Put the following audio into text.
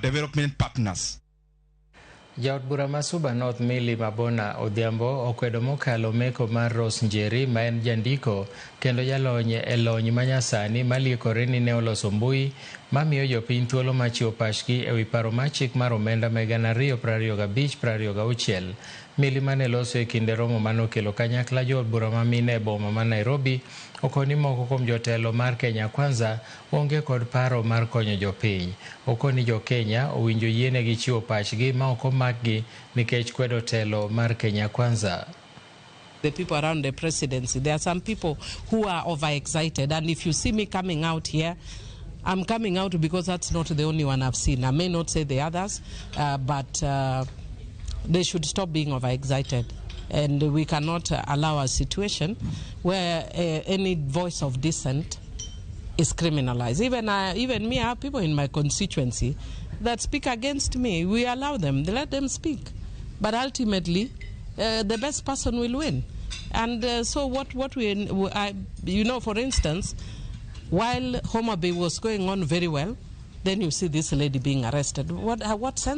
Development partners. Jaod bura ma Suba North Millie Mabona Odhiambo okwedo mokalo meko mar Rose Njeri ma en jandiko kendo jalony e lony manyasani maliekore ni ne oloso mbui mamiyo jopiny thuolo mar chiwo pachgi e wi paro mar chik mar omenda ma 2025-2026. Millie mane loso e kinde romo manokelo kanyakla jood bura ma mine e boma ma Nairobi okoni moko kuom jotelo mar Kenya Kwanza onge kod paro mar konyo jopiny. Okoni jo Kenya owinjo yienegi chiwo pachgi ma ok omakgi nikech kwedo telo mar Kenya Kwanza. The people around the presidency, there are some people who are overexcited. And if you see me coming out here, I'm coming out because that's not the only one I've seen. I may not say the others, but they should stop being overexcited. And we cannot allow a situation where any voice of dissent is criminalized. Even me, I have people in my constituency that speak against me. We allow them, they let them speak. But ultimately, the best person will win. And so what we, I, you know, for instance, while Homa Bay was going on very well, then you see this lady being arrested. What sense?